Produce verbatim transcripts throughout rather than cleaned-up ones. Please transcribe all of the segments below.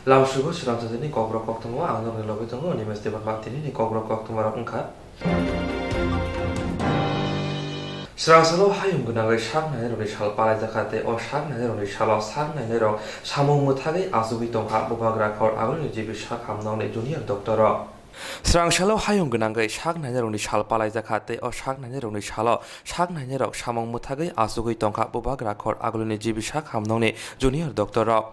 Lamsugo srang sajani kokrok koktwma ang nokni logi tongo, Nimes Debbarma tinini kokrok koktwma rok wngkha. Srang salo hayung gwnangwi sak nainairokni sal palaijakha tei o sak nainairokni salo sak nainairok samung mwthagwi achugwi tongkha bubagra khor agulini G B sak hamnokni junior doctor rok. Srang salo hayung gwnangwi sak nainairokni sal palaijakha tei o sak nainairokni salo sak nainairok samung mwthagwi achugwi tongkha bubagra khor agulini G B sak hamnokni junior doctor rok.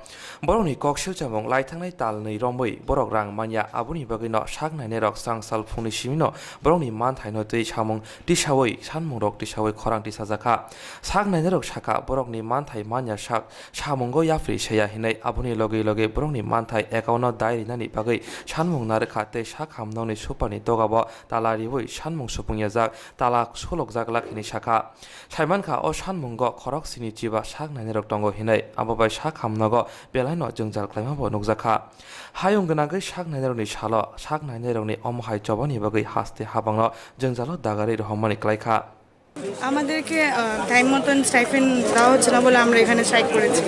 Borokni kok silchamung laithangnai talnwi romwi borok rang manya, aboni bagwino sak nainairok srang sal phungni simino borokni manthaino twi samung tisawi sanmungrok tisawi khorang tisajakha. Sak nainairok sakha borokni manthai manya sak samungo yapri seya hinwi, aboni logi logi borokni manthai account-o dai rinani bagwi sanmung narwkha tei sak hamnokni superni dogabo tala riwi sanmung supung yajak, tala solokjak lak hinwi sakha. Saimankha o sanmungo khorok sini chiba sak nainairok tongo hinwi, abo bai sak hamnogo belaino jwngjal khlaimabo nukjakha. Hayung gwnangwi sak nainairokni salo sak nainairokni omo hai chobani bagwi haste habangno jwngjalo dagarwi rohormani klaikha. আমাদেরকে টাইম মতন স্টাইপেন্ড দেওয়া হচ্ছে না বলে আমরা এখানে স্ট্রাইক করেছি।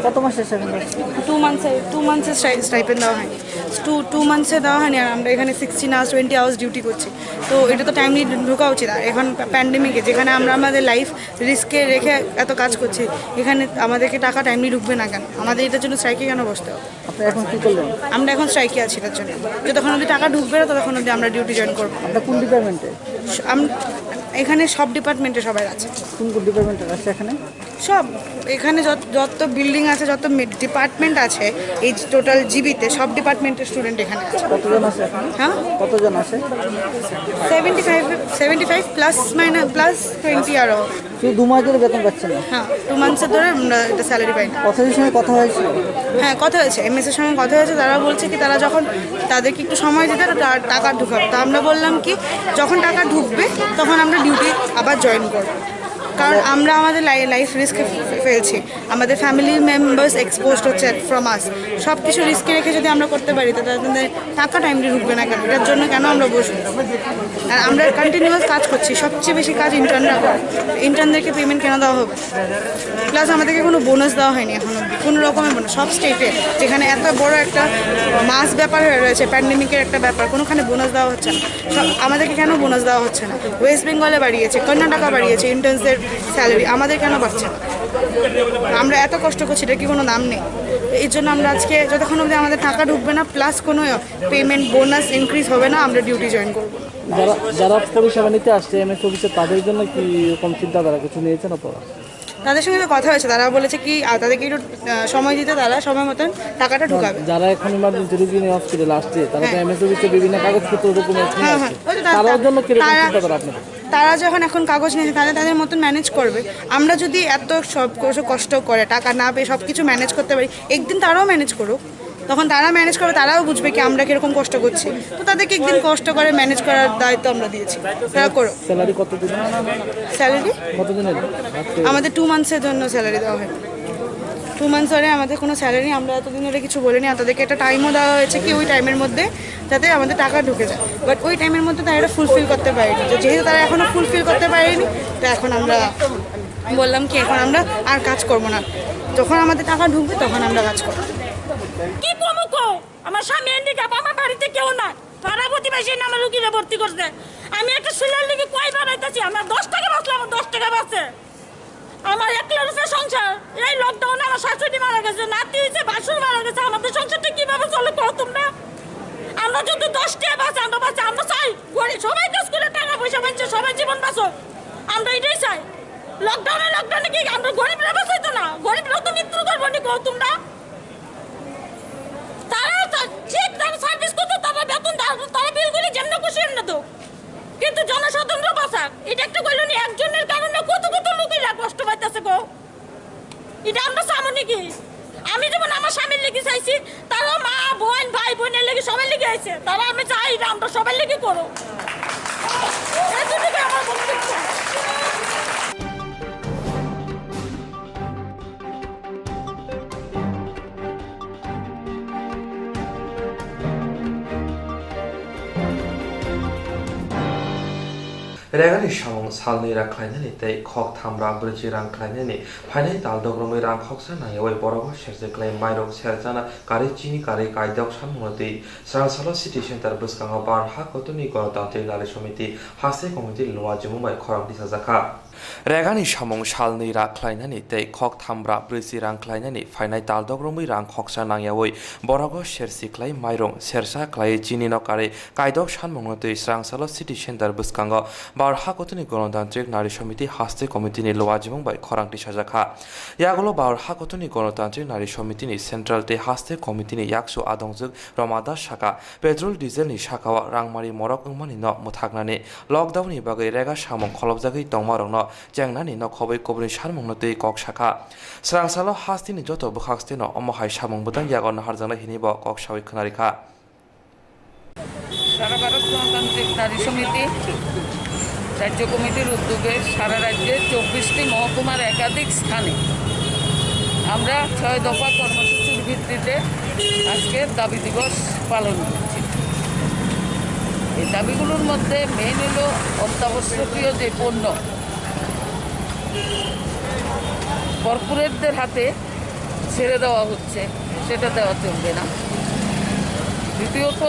কত মাসে স্টাইপেন্ড দেওয়া হচ্ছে? টু মান্থসে, টু মান্থসে স্টাইপেন্ড দেওয়া হয়নি। টু টু মান্থসে দেওয়া হয়নি। আর আমরা এখানে sixteen hours, twenty hours duty করছি। তো এটা তো টাইমলি ঢোকা উচিত। আর এখন প্যান্ডেমিকে, যেখানে আমরা আমাদের লাইফ রিস্কে রেখে এত কাজ করছি, এখানে আমাদেরকে টাকা টাইমলি ঢুকবে না কেন? আমাদের এটার জন্য স্ট্রাইকে কেন বসতে হবে? আপনি এখন কি করলেন? আমরা এখন স্ট্রাইকে আছি এটার জন্য। যতক্ষণ অবধি টাকা ঢুকবে না, ততক্ষণ অবধি আমরা ডিউটি জয়েন করবো। আপনার কোন ডিপার্টমেন্টে? আম-, এখানে সব ডিপার্টমেন্টে সবাই আছে। কোন কোন ডিপার্টমেন্টের আছে এখানে? সব, এখানে যত, যত বিল্ডিং আছে, যত মে-, ডিপার্টমেন্ট আছে, এই টোটাল জিবিতে সব ডিপার্টমেন্টের স্টুডেন্ট এখানে আছে। কতজন আছে এখানে? হ্যাঁ? কতজন আছে? Seventy five, seventy five plus minus, plus twenty আরও। শুধু দু মাস ধরে বেতন পাচ্ছেন না? হ্যাঁ, টু মান্থসের ধরে আমরা এটা স্যালারি পাই না। অথরিটির সঙ্গে কথা হয়েছিল? হ্যাঁ, কথা হয়েছে, এমএসএর সঙ্গে কথা হয়েছে। তারা বলছে কি, তারা যখন তাদেরকে একটু সময় দিতে, তারা টা-, টাকা ঢুকাবে। তো আমরা বললাম কি, যখন টাকা ঢুকবে, তখন আমরা ডিউটি আবার জয়েন করবো। কারণ আমরা আমাদের লাই-, লাইফ রিস্কে ফে-, ফেলছি, আমাদের ফ্যামিলি মেম্বার্স এক্সপোজড হচ্ছে ফ্রম আস। সব কিছু রিস্কে রেখে যদি আমরা করতে পারি, তো তাদের টাকা টাইমলি ঢুকবে না কেন? এটার জন্য কেন আমরা বসবো? আর আমরা কন্টিনিউয়াস কাজ করছি, সবচেয়ে বেশি কাজ ইন্টার্নরা করে। ইন্টার্নদেরকে পেমেন্ট কেন দেওয়া হবে? প্লাস আমাদেরকে কোনো বোনাস দেওয়া হয়নি এখন অবধি, কোনো রকমের বোনাস। সব স্টেটে যেখানে এত বড় একটা মাস ব্যাপার হয়ে রয়েছে, প্যান্ডেমিকের একটা ব্যাপার, কোনোখানে বোনাস দেওয়া হচ্ছে না। সব, আমাদেরকে কেন বোনাস দেওয়া হচ্ছে না? ওয়েস্ট বেঙ্গলে বাড়িয়েছে, কর্ণাটকা বাড়িয়েছে ইন্টার্নসদের স্যালারি, আমাদের কেন বাড়ছে না? আমরা এত কষ্ট করছি, এটা কি কোনো দাম নেই? এই জন্য আমরা আজকে যতক্ষণ অবধি আমাদের টাকা ঢুকবে না, প্লাস কোনো পেমেন্ট বোনাস ইনক্রিজ হবে না, আমরা ডিউটি জয়েন করবো না। যারা, যারা পরিষেবা নিতে আসছে এমএস অফিসে, তাদের জন্য কি এরকম চিন্তাধারা কিছু নিয়েছেন আপনারা? তাদের সঙ্গে তো কথা হয়েছে, তারা বলেছে কি, আহ, তাদেরকে একটু, আহ, সময় দিতে, তারা সময় মতন টাকাটা ঢুকাবে। যারা এখন ইমার্জেন্সি রুগী নিয়ে হসপিটালে আসছে, তারা তো হ্যাঁ। এমএস অফিসে বিভিন্ন কাগজপত্র ডকুমেন্টস নিয়ে হ্যাঁ, হ্যাঁ, আসছে। ওই তো তারা, তারার জন্য কিরকম তারা, চিন্তাধারা আপনাদের? তারা যখন এখন কাগজ নিয়েছে, তাহলে তাদের মতন ম্যানেজ করবে। আমরা যদি এত সব কিছু কষ্ট করে টাকা না পেয়ে সব কিছু ম্যানেজ করতে পারি, একদিন তারাও ম্যানেজ করুক। তখন তারা ম্যানেজ করবে, তারাও বুঝবে কি আমরা কিরকম কষ্ট করছি। তো তাদেরকে একদিন কষ্ট করে ম্যানেজ করার দায়িত্ব আমরা দিয়েছি, তারা করো। স্যালারি কতদিন? স্যালারি? কতদিনের? আমাদের টু মান্থসের জন্য স্যালারি দেওয়া হয়। টু মান্থস ধরে আমাদের কোনো স্যালারি, আমরা এতদিন ধরে কিছু বলিনি। আর তাদেরকে একটা টাইমও দেওয়া হয়েছে কি ওই টাইমের মধ্যে যাতে আমাদের টাকা ঢুকে যায়, বাট ওই টাইমের মধ্যে তারা এটা ফুলফিল করতে পারেনি। তো যেহেতু তারা এখনো ফুলফিল করতে পারেনি, তো এখন আমরা বললাম কি এখন আমরা আর কাজ করবো না, যখন আমাদের টাকা ঢুকবে তখন আমরা কাজ করবো। কি কমো কো? আমার স্বামী হ্যান্ডিক্যাপ, আমার বাড়িতে কেউ নাই, পাড়া প্রতিবেশী নামে রুগীরে ভর্তি করছে। আমি একটা সিলার লিগে কয়বার আইতাছি, আমার দশ টাকা বাঁচলে আমার দশ টাকা বাঁচে। আমার একলা রূপে সংসার, এই লকডাউনে আমার শাশুড়ি মারা গেছে, নাতি হয়েছে, ভাসুর মারা গেছে, আমাদের সংসারটা কিভাবে চলে কও তোমরা? আমরা যদি দশ টাকা বাঁচে, আমরা বাঁচে, আমরা চাই গরিব সবাই কাজ করে টাকা পয়সা বাঁচছে, সবাই জীবন বাঁচো, আমরা এটাই চাই। লকডাউনে, লকডাউনে কি আমরা গরিবরা বাঁচাইতো না? গরিবরা তো মৃত্যুর গর্ভ নিয়ে কও তোমরা। তারা তা-, ঠিক তারা সার্ভিস করতো, তারা বেতন, তারা, তারা বিল করে যেমন খুশি এমনি তো। কিন্তু জনসাধারণরা বাঁচাক, এটা একটা কইল নি, একজনের কারণে কত কত লোকেরা কষ্ট পাইতেছে গো। এটা আমরা সামনে কি? আমি যেমন আমার স্বামীর লেগে চাইছি, তারাও মা, বোন, ভাই, বোনের লেগে সবার লেগে আইছে। তারা আমি চাই, এটা আমরা সবার লেগে করো। এতটুকু আমার বক্তব্য। Regani samung salnwi ra khlainani tei khok tham ra brwichi rang khlainani phainai tal dogromwi rang khoksa nangyawi borogo serse klai mairok serchana karwi chini karwi kaidok sanmungno twi Srangsalo City Centre bwskango Bharat Ha Kuthurni Ganatantrik Nari Samiti Haste Committee Luwa Jumung bai khorang tisajakha. Regani samung salnwi ra khlainani tei khok tham ra brwichi rang khlainani phainai tal dogromwi rang khoksa nangyawi borogo sersi klai mairung sersa klai chini no karwi kaidok sanmungno twi Srangsalo City Centre bwskango Bharat Ha Kuthurni Ganatantrik Nari Samiti Haste Committee ni Luwa Jumung bai khorang tisajakha. Yagulo Bharat Ha Kuthurni Ganatantrik Nari Samiti ni Central tei Haste Committee ni yaksu adongjwk Roma Das saka, petrol diesel ni sakao rangmari morok wngmani no mwthaknani, lockdown ni bagwi rega samung kholopjagwi tongmarokno chengnani no khobwi kubuni sanmungno twi kok sakha. Srangsalo hasteni joto bwkhaksteno omo hai samung bwtang yago naharjaknai hinwi bo kok sawi khwnarikha. সারা ভারত গণতান্ত্রিক নারী সমিতি রাজ্য কমিটির উদ্যোগে সারা রাজ্যে চব্বিশটি মহকুমার একাধিক স্থানে আমরা ছয় দফা কর্মসূচির ভিত্তিতে আজকের দাবি দিবস পালন করছি। এই দাবিগুলোর মধ্যে মেইন হলো অত্যাবশ্যকীয় যে পণ্য, কর্পোরেটদের হাতে ছেড়ে দেওয়া হচ্ছে, সেটা দেওয়া চলবে না। দ্বিতীয়ত,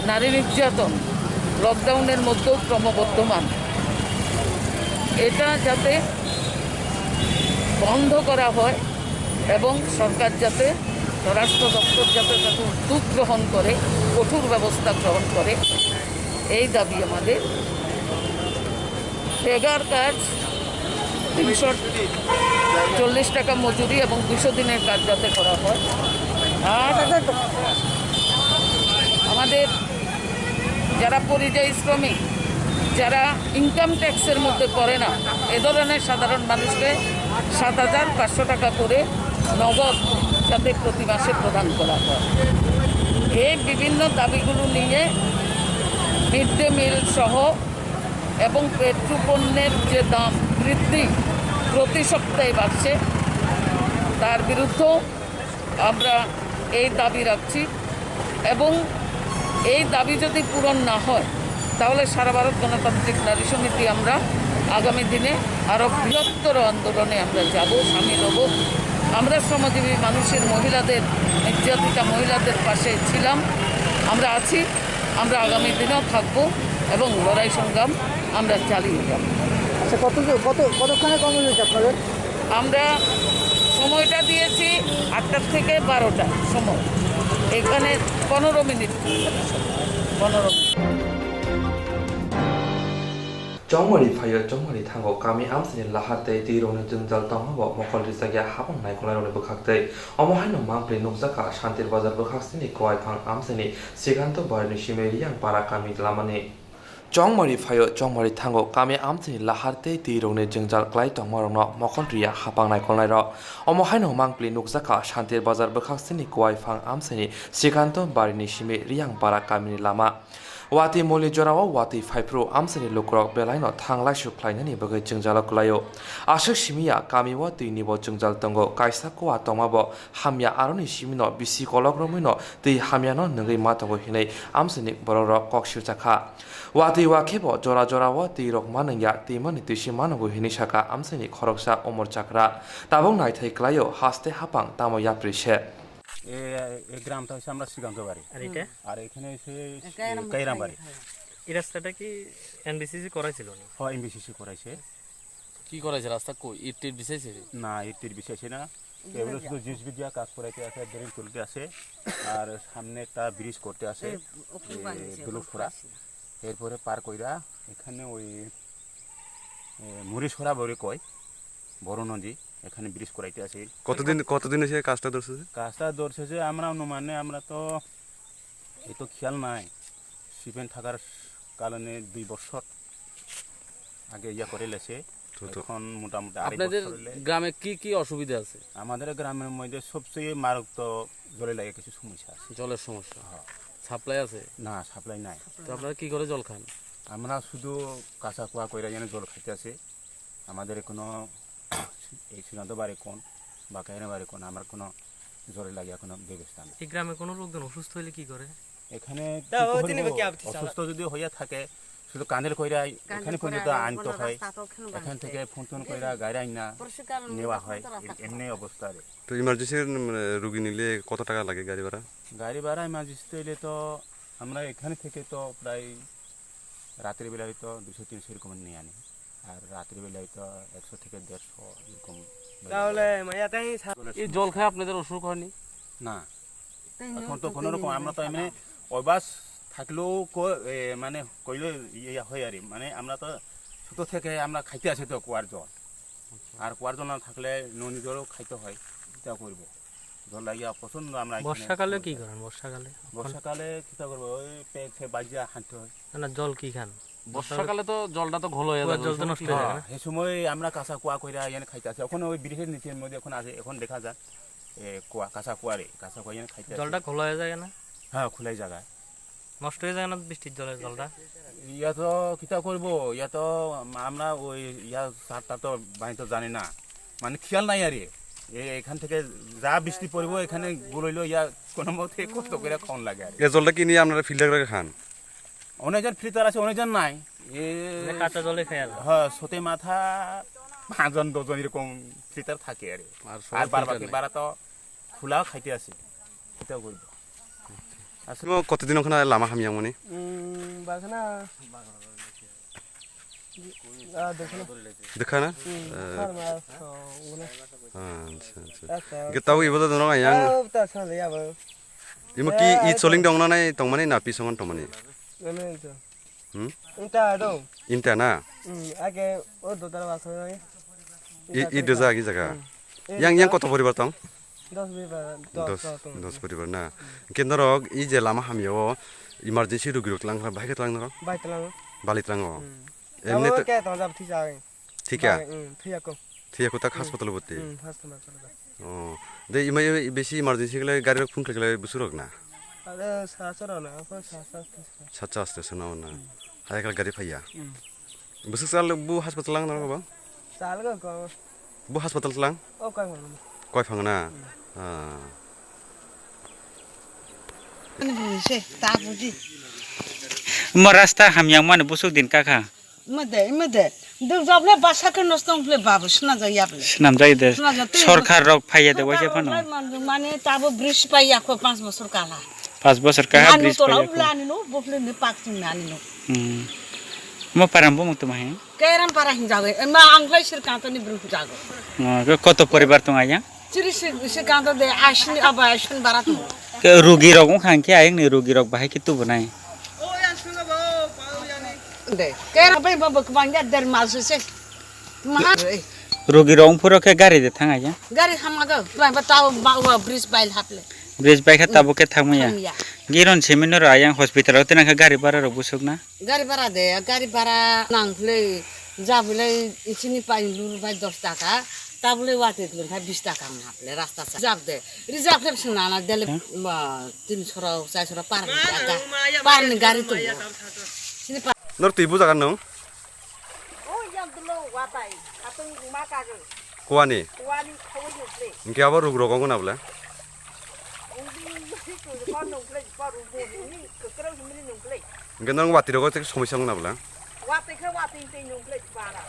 নারী নির্যাতন লকডাউনের মধ্যেও ক্রমবর্ধমান, এটা যাতে বন্ধ করা হয় এবং সরকার যাতে, স্বরাষ্ট্র দপ্তর যাতে তাতে উদ্যোগ গ্রহণ করে, কঠোর ব্যবস্থা গ্রহণ করে, এই দাবি আমাদের। বেগার কাজ, তিনশো চল্লিশ টাকা মজুরি এবং দুশো দিনের কাজ যাতে করা হয়। আর আমাদের যারা পরিযায়ী শ্রমিক, যারা ইনকাম ট্যাক্সের মধ্যে পড়ে না, এ ধরনের সাধারণ মানুষকে সাত হাজার পাঁচশো টাকা করে নগদ যাতে প্রতি মাসে প্রদান করা হয়। এই বিভিন্ন দাবিগুলো নিয়ে মিড ডে মিল সহ এবং পেট্রোপণ্যের যে দাম বৃদ্ধি প্রতি সপ্তাহে বাড়ছে, তার বিরুদ্ধেও আমরা এই দাবি রাখছি এবং এই দাবি যদি পূরণ না হয়, তাহলে সারা ভারত গণতান্ত্রিক নারী সমিতি আমরা আগামী দিনে আরও বৃহত্তর আন্দোলনে আমরা যাব, সামিল হব। আমরা শ্রমজীবী মানুষের, মহিলাদের, নির্যাতিতা মহিলাদের পাশে ছিলাম, আমরা আছি, আমরা আগামী দিনেও থাকব এবং লড়াই সংগ্রাম আমরা চালিয়ে যাব। আচ্ছা, কত, কত, কতক্ষণে কর্মসূচি আপনাদের? আমরা সময়টা দিয়েছি আটটা থেকে বারোটা সময়, এখানে পনেরো মিনিট, পনেরো minute. Chongmari phaio, chongmari thango, kami amchaini lahar tei twi rokni jwngjal tongma bo mokol rijak ya hapang naikolnai rokni bwkhak tei. Omo haino mangpli nukjakha Shantir Bazar bwkhak sini Kuaiphang amchaini Sikanto Barini simi Riyang Para kami lamani. Chongmari phaio, chongmari thango, kami amchaini lahar tei twi rokni jwngjal klai tongma rokno mokol riya hapang naikolnai rok. Omo haino mangpli nukjakha Shantir Bazar bwkhak sini Kuaiphang amchaini Sikanto Barini simi Riyang Para kamini lama. Watwi molni jorao watwi phaiphru amchaini lukurok belaino thang laisu khlainani bagwi jwngjalo kwlaio. Aswk simi ya, kamio twi nibo jwngjal tongo, kaisa kua tongmabo hamya, aroni simino bisi kolok romwino twi hamyano nungwi ma tongo hinwi amchaini borokrok kok sijakha. Watwi wakhebo jora jorao twi rok manwngya, twimani twisi manogo hinwi sakha amchaini khoroksa Omor Chakra. Tabuk naithai kwlaio, haste hapang tamo yapri se. এ, এ গ্রামটা হচ্ছে আমরা শ্রীকান্ত বাড়ি। আর এটা? আর এখানে হচ্ছে এ, কাইরাম-, কাইরাম বাড়ি। এই রাস্তাটা কি এনবিসিসি করা ছিল না? হ্যাঁ, এনবিসিসি করাইছে। কি করাইছে? রাস্তা কই? ইট টিট বিছাইছে? না, ইট টিট বিছাইছে না। এগুলো শুধু জিসিবি দিয়া কাজ করাইতে আছে, ড্রেন তুলতে আছে, আর সামনে একটা ব্রিজ করতে আছে, এ, ব্লক করা। এরপরে পার কইরা এখানে ওই, এ, মুড়িছড়া বলে কয়, বড় নদী, এখানে ব্রিজ করাইতে আছে। কতদিন, কতদিন হয়েছে কাজটা ধরছে যে? কাজটা ধরছে যে আমরা অনুমানে, আমরা তো এই তো খেয়াল নাই, সিমেন্ট থাকার কারণে দুই বছর আগে ইয়া করে লেছে। তো, তো। এখন মোটামুটি আড়াই আপনাদের বছর হলে। গ্রামে কি কি অসুবিধা আছে? আমাদের গ্রামের মধ্যে সবচেয়ে মারাত্মক জলে লাগে কিছু সমস্যা আছে। জলের সমস্যা? হ্যাঁ। সাপ্লাই আছে? না, সাপ্লাই নাই। তো আপনারা কি করে জল খান? আমরা শুধু কাঁচা কুয়া কইরা যেন জল খাইতে আছে। আমাদের কোনো এই সীমান্ত বাড়ি কোন বা কাহিনী বাড়ি কোন, আমার কোনো জোরে লাগিয়া কোনো ব্যবস্থা নেই। এই গ্রামে কোনো লোকজন অসুস্থ হইলে কি করে? এখানে তা কি ও করে তিনি বলবো? কি আপত্তি চালা- অসুস্থ যদি হইয়া থাকে, শুধু কান্দিল কইরা এখানে পর্যন্ত আনতে হয়, এখান থেকে ফোন টোন কইরা গাড়ি আইনা নেওয়া হয়, এমনি অবস্থা আর কি। তো ইমার্জেন্সি, মানে, রুগী নিলে কত টাকা লাগে গাড়ি ভাড়া? গাড়ি ভাড়া ইমার্জেন্সি হইলে তো আমরা এখানে থেকে তো প্রায় রাতের বেলা হয়তো দুশো তিনশো এরকম নিয়ে আনি, আর রাতের বেলা হয়তো একশো থেকে দেড়শো এরকম। তাহলে মাইয়া তাই সা- এই জল খেয়ে আপনাদের অসুখ হয়নি? না, এখন তো কোনো রকম আমরা তো এমনি অভ্যাস থাকলেও ক-, এ, মানে কইলে ইয়ে হয় আর কি। মানে আমরা তো ছোট থেকে আমরা খাইতে আসি তো কুয়ার জল, আর কুয়ার জল না থাকলে নদীর জলও খাইতে হয়, এটা করবো। জল লাগিয়া প্রচন্ড আমরা এখানে বর্ষাকালে কি সমস্যা। করেন? বর্ষাকালে? বর্ষাকালে কিতা করবো, ওই পেক সে বাজিয়া হাঁটতে হয়। না, না, জল কি খান? বর্ষাকালে তো জলটা তো ঘোলা হয়ে যায়, জল তো নষ্ট হয়ে যায় না? হ্যাঁ, সেই সময় আমরা কাঁচা কুয়া কইরা এনে খাইতে আসি। এখন ওই ব্রিজের নিচের মধ্যে এখন আছে, এখন দেখা যায়, এ, কুয়া, কাঁচা কুয়া রে, কাঁচা কুয়া এনে খাইতে আসি। জলটা ঘোলা হয়ে যায় না? হ্যাঁ, খোলাই জায়গা। নষ্ট হয়ে যায় না বৃষ্টির জলে জলটা? ইয়া তো কিতা করবো, ইয়া তো আমরা ওই ইয়া সারটা তো বানাইতে জানি না, মানে খেয়াল নাই আর কি। এ-, এখান থেকে যা বৃষ্টি পড়বো এখানে গুলইলো ইয়া কোনো মতে কষ্ট করে খাওয়ান লাগে আর কি। এ জলটা কি নিয়ে আপনারা ফিল্টার করে খান? অনেকজন ফিল্টার আছে, অনেকজন নাই। এ মানে কাঁচা জলে খায় আর কি। হ্যাঁ, সতে মাথা পাঁচজন দশজন এরকম ফিল্টার থাকে আর কি। আর সবাই আর বারবার ফিল্টার নাই। বারা তো খোলা খাইতে আছে, কিতা করবো। Aswk. Timo kotodin wngkha na lama hamya wngmani? Hmm, bakna. Ah, dekho na. Dekha na? Hmm, Eh, pharma, so, wngna. Acha, acha. Acha. Hwnkhe tabuk ibo da dono ayang. Ah, ta sale ya ba. Imo ki Eh, i choling dong na nai tongmani na pisongon tongmani? Ano ito. Hmm? Inta do. Inta na? Hmm, age o dodar ba so. I, i doja agi jaga. Hmm. Yang, yang koto poribar tong? Dos poribar, dos, dos, dos, dos. Dos poribar na. Hwnkhe norok i je lama hamya o emergency rugi rok tlang kha, bahai khe tlang norok? Bai tlang. Bali tlang o. Hmm. Emni abo to ke tong jab thisa. Thika? Bai, hmm, thia ko. Thia ko tak hospital boti? Hmm, hospital boti. Oh. De ima, ima besi emergency khle gari rok phone khle khle busuk rok na? Are sa sa rok na, ko sa sa. Sa sa sa na na. Hmm. Hai kal gari phaiya. Hmm. Bwswk chal bu hospital ang norok ba? Chal go ko. Bu hospital tlang? O kai phang. Kai phang na? Hmm. Ah. Ani bu se ta buji. Mo rasta hamya mani busuk din kaka. Mede, mede. Duk job le basa ke nostong le babu sna ja yap le. Snam jai de. Sna ja tei sorkar rok phaiya de waise phano. Sorkar rok mane tabo bridge pai ya ko panch bosor kala. Panch bosor kaha bridge pai ya ko. Ani no, bofle ni pak chung ani no. Hmm. Mo param bo mo to mahe. Keram para hinjago, ema ang khlai sir kanto ni bru jago. Oh, ke koto poribar tong ayang? Chiri sir, sir kanto de ashin aba ashin bara tong. Ke rugi rok wngkha hwnkhe ayang ni rugi rok bahai khe tubunai. De, keram bai ba bak bang ya der mal se se. Maha. Rugi rok wngphuru khe gari de thang ayang? Gari hamago, bai ba tao ba wa bridge bail haple. Bridge bai khe tabo khe thangmaya. Thangya. Giron simi noro ayang hospital o tenang khe gari bara rok busuk na? Gari bara de, gari bara nang khlai, ja bwlai isini pai lur bai dos taka, ta bwlai watwi lur khai bis taka wng haple rasta sa. Rijak de, rijak de sung nana dele, hmm? Ma, tin soro, chai soro par ni taka, par ni gari tu. Sini par. Nor twi bujagan nung? O yang dulu watai, atau rumah kagak. Kuani? Kuani kawai nukle. Engke abo ruk rok wngna bwle? Ungdi ungdi tu ko nukle, ko ruk bo ni kekerang himri nukle. Engke nang wati rok tei somoi song na bwle? Wati khe wati tei nukle para.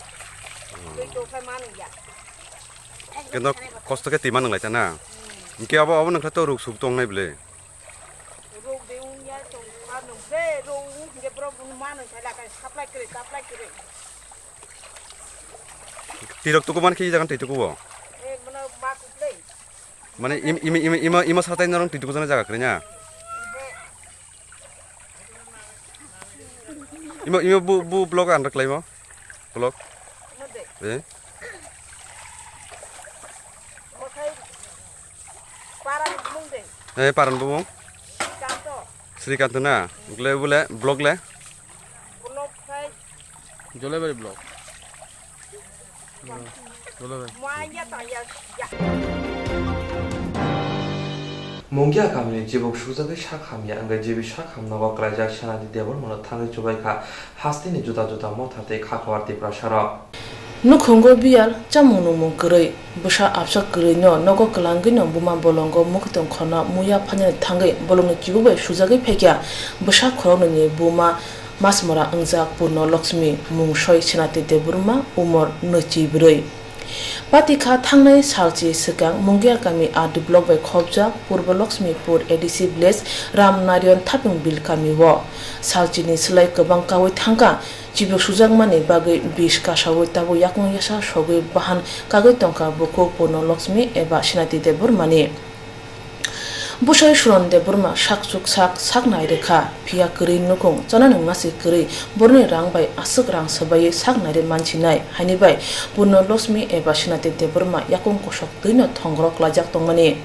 Tei to khe manu ya. Engke no kosto khe tima nang lai ta na. Engke abo abo nang khe to ruk suk tong nai bwle? Ruk de ung ya tong ka nukle, ruk ung de bro bunu manu khe la kai supply kre, supply kre. Tirok tuku man khe i jagan twi tuku bo? Eh, mano ma kuplei. Mane im, im, im, ima, ima satai norong twi tuku jana jaga kwrwi na? Ima, ima bu, bu block andra kwlaimo? Block? Ima de. Eh? Mokhai para ni bumung de. Eh, para ni bumung? Kanto. Srikanto na? Gle bule, block le? Block khai. Jolebari block. Jolebari. Mungya kamini chibuk sujagwi sak hamya wngwi G B sak hamnogo kwlaijak Senadi Debbarmano thangwi chubaikha hasteni juda juda motha tei kha khowar Tiprasarok. Nukhungo biyal, chamung nungmung kwrwi, bwsa absa kwrwino nogo kwlangwino buma bolongo mwkhwtwng khorna muya phainani thangwi bolongni kibu bai sujagwi phaikha. Bwsa khoroknwini buma Masmora wngjak Purno Lakshmi, mungsoi Senati Debbarma, umor nwichi bwrwi. Patikha thangnai salchi swkang Mungia kami R D block bai khopjak Purbo Lakshmipur A D C village Ram Narayan Thapung Bil kami o. Salchini swlai kwbang kaui thangkha, chibuk sujakmani bagwi bis kasaui tabuk yakung yasa sogwi bahan kagwi tongkha bukhuk Purno Lakshmi eba Senati Debbarmani. Bwsai Suran Debbarma sakchuk sak sak nai rwkha, phiya kwrwi nukhung chanani masi kwrwi boroni rang bai aswk rang swbaiwi sak nai rwi mansinai, haini bai Purno Lakshmi eba Senati Debbarma yakung kosok twino thongrok laijak tongmani.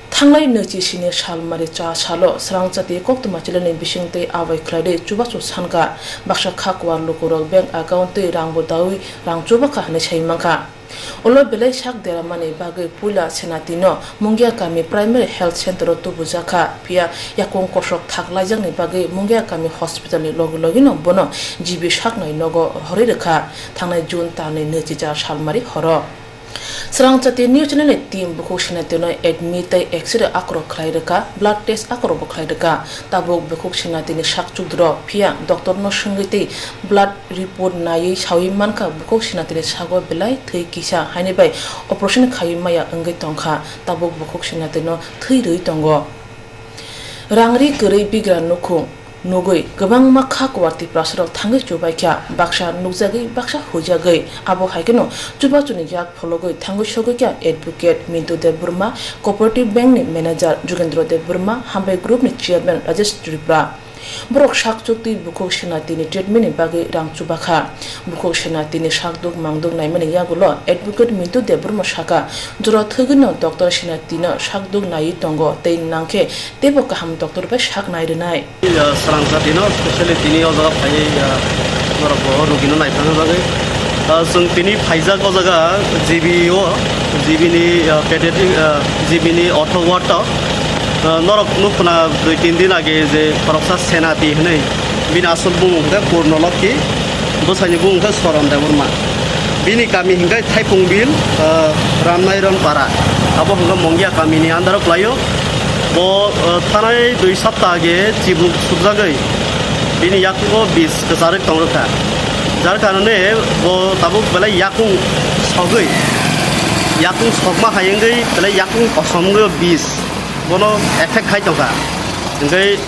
Thanglai nwichi sini salmari cha salo swrangchati koktwma chilani bisingtwi abai khlaidi chubachu sankha, baksa kha kuar lukurok bank account twi rangbo daui rang chubakha hwnwi sai mankha. Ulo belai sak deramani bagwi puila Senatino Mungia kami Primary Health Center o tubujakha, phiya yakung kosok thak laijakni bagwi Mungia kami hospitalni logi logino bono G B saknai nogo rohorwi rwkha, thangnai June talni nwichi cha salmari horo. Swrangchati News Channel ni team bukhuk Senatino admit tei X-ray akorok khlai rwkha, blood test akorokbo khlai rwkha. Tabuk bukhuk Senatini sak chukdro, phiya doctorno swngwi tei blood report naiwi saui mankha, bukhuk Senatini sago belai thwi kisa, haini bai operation khaiwi maya wngwi tongkha. Tabuk bukhuk Senatino thwi rwi tongo. Rangri kwrwi bigra nukhung nugwi kwbangma kha kuar Tiprasarok thangwi chubaikha, baksa nukjagwi, baksa huijagwi. Abo hai kheno chubachuni yak phologwi thangwi sogwikha Advocate Mintu Debbarma, Cooperative Bank ni Manager Jugendra Debbarma, Hambai Group ni Chairman Rajesh Tripura. Borok sak chuktwi bukhuk Senatini treatment ni bagwi rang chubakha. Bukhuk Senatini sakduk mangduk naimani yagulo Advocate Mintu Debbarma sakha, jora thwgwino doctor Senatino sakduk naiwi tongo tei nangkhe teibo kaham doctor bai sak nai rwnai. Swrangchati no specially tini o jaga phaiwi, ah, norok bo rugino naithangna bagwi. Ah, chwng tini phaijak o jaga G B o, G B ni, ah, pediatric, ah, G B ni ortho ward o. Ah, norok nukhuna dui tin din age je khoroksa Senati hwnwi, bini aswk bumung hwnkhe Purno Lokhi, bwsaini bumung hwnkhe Soron Debbarma. Bini kami hwnkhe Thaipung Bil, ah, Ramnairon Para, abo hwnkhe Mongia kamini under o kwlaio. Bo, ah, thanai dui sapta age chibuk subjagwi bini yakungo bis kwcharwi tongrwkha. Jar karone bo tabuk belai yakung sogwi, yakung sokma hai wngwi belai yakung kosom wngwi bis bono effect khai tongkha. Hwnkhe,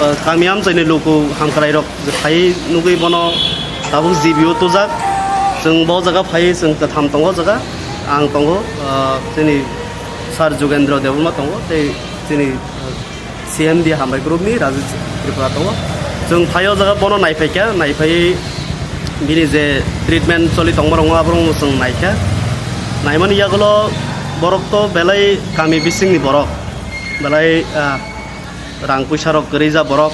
ah, kami amchaini luku hamkrairok phaiwi nugwi bono tabuk G B o tujak. Chwng bo jaga phaiwi chwng kwtham tongo jaga. Ang tongo, ah, chini Sir Jugendra Debbarma tongo tei chini, ah, C M D Hambai Group ni Rajiv Tripura tongo. Chwng phai o jaga bono naiphai kha, naiphai bini je treatment choli tongma rokno aborokno chwng naikha. Naimani yagulo borok to belai kami bisingni borok, belai, ah, rang puisa rok kwrwi ja borok.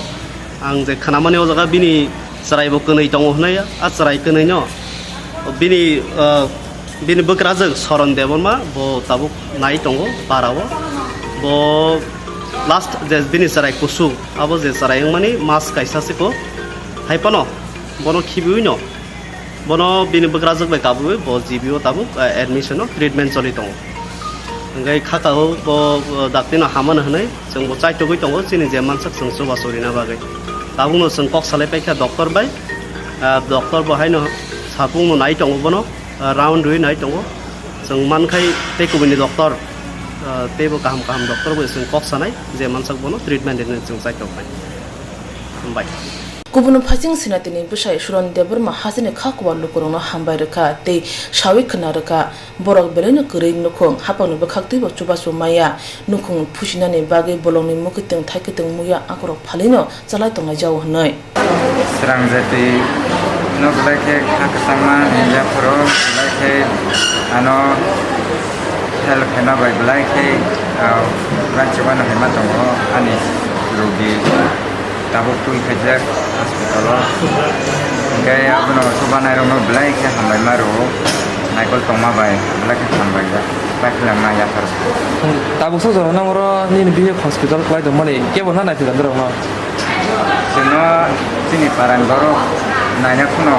Ang je khnamani o jaga bini chwrai bo kwnwi tongo hwnwi, a chwrai kwnwi no bini, ah, bini bwkrajwk Soron Debbarma bo tabuk nai tongo para o. Bo last je bini chwrai kusu, abo je chwrai wngmani mas kaisa siko. Hai phano bono khibiwi no. Bono bini bwkrajwk bai kabwi bo G B o tabuk, eh, admission o treatment choli tongo. Hwnkhe khaka o bo, eh, dakti no hamano hwnwi chwng bo chaitogwi tongo chini je mansak chwng chubachu rina bagwi. Tabukno chwng kok salai paikha doctor bai, eh, doctor bo haino sapungno nai tongo bono, eh, round rwi nai tongo. Chwng mankhai tei kubuni doctor, eh, teibo kaham kaham doctor bai chwng kok sanai je mansak bono treatment rwnwi chwng chaitoknai. Hambai. Kubun phaising Senatini bwsai Suron Debbarma hasteni kha kuar lukurokno hambai rwkha tei saui khwna rwkha. Borok belaino kwrwi nukhung, haphangni bwkhaktwibo chubachu maya. Nukhung phusinani bagwi bolongni mwkhwtwng thaikwtwng muya akorok phalino chalai tongnai jao hwnwi. Srangjati no belai khe kha kwchangma hinjaphuru belai khe ano help khaima bai belai khe, ah, uansukmano hinma tongo ani rogi. Tabuk twi khaijak hospital o. Hwnkhe abono chubanai rokno belai khe hambai ma rwo. Naikol tongma bai belai khe hambai jak. Bai khe lang ma yaphar. Tabuk sa jora nang oro nini bihik hospital kwlai tongmani kebo na naiphi kha norok no? Chwngno chini parani borok naina phano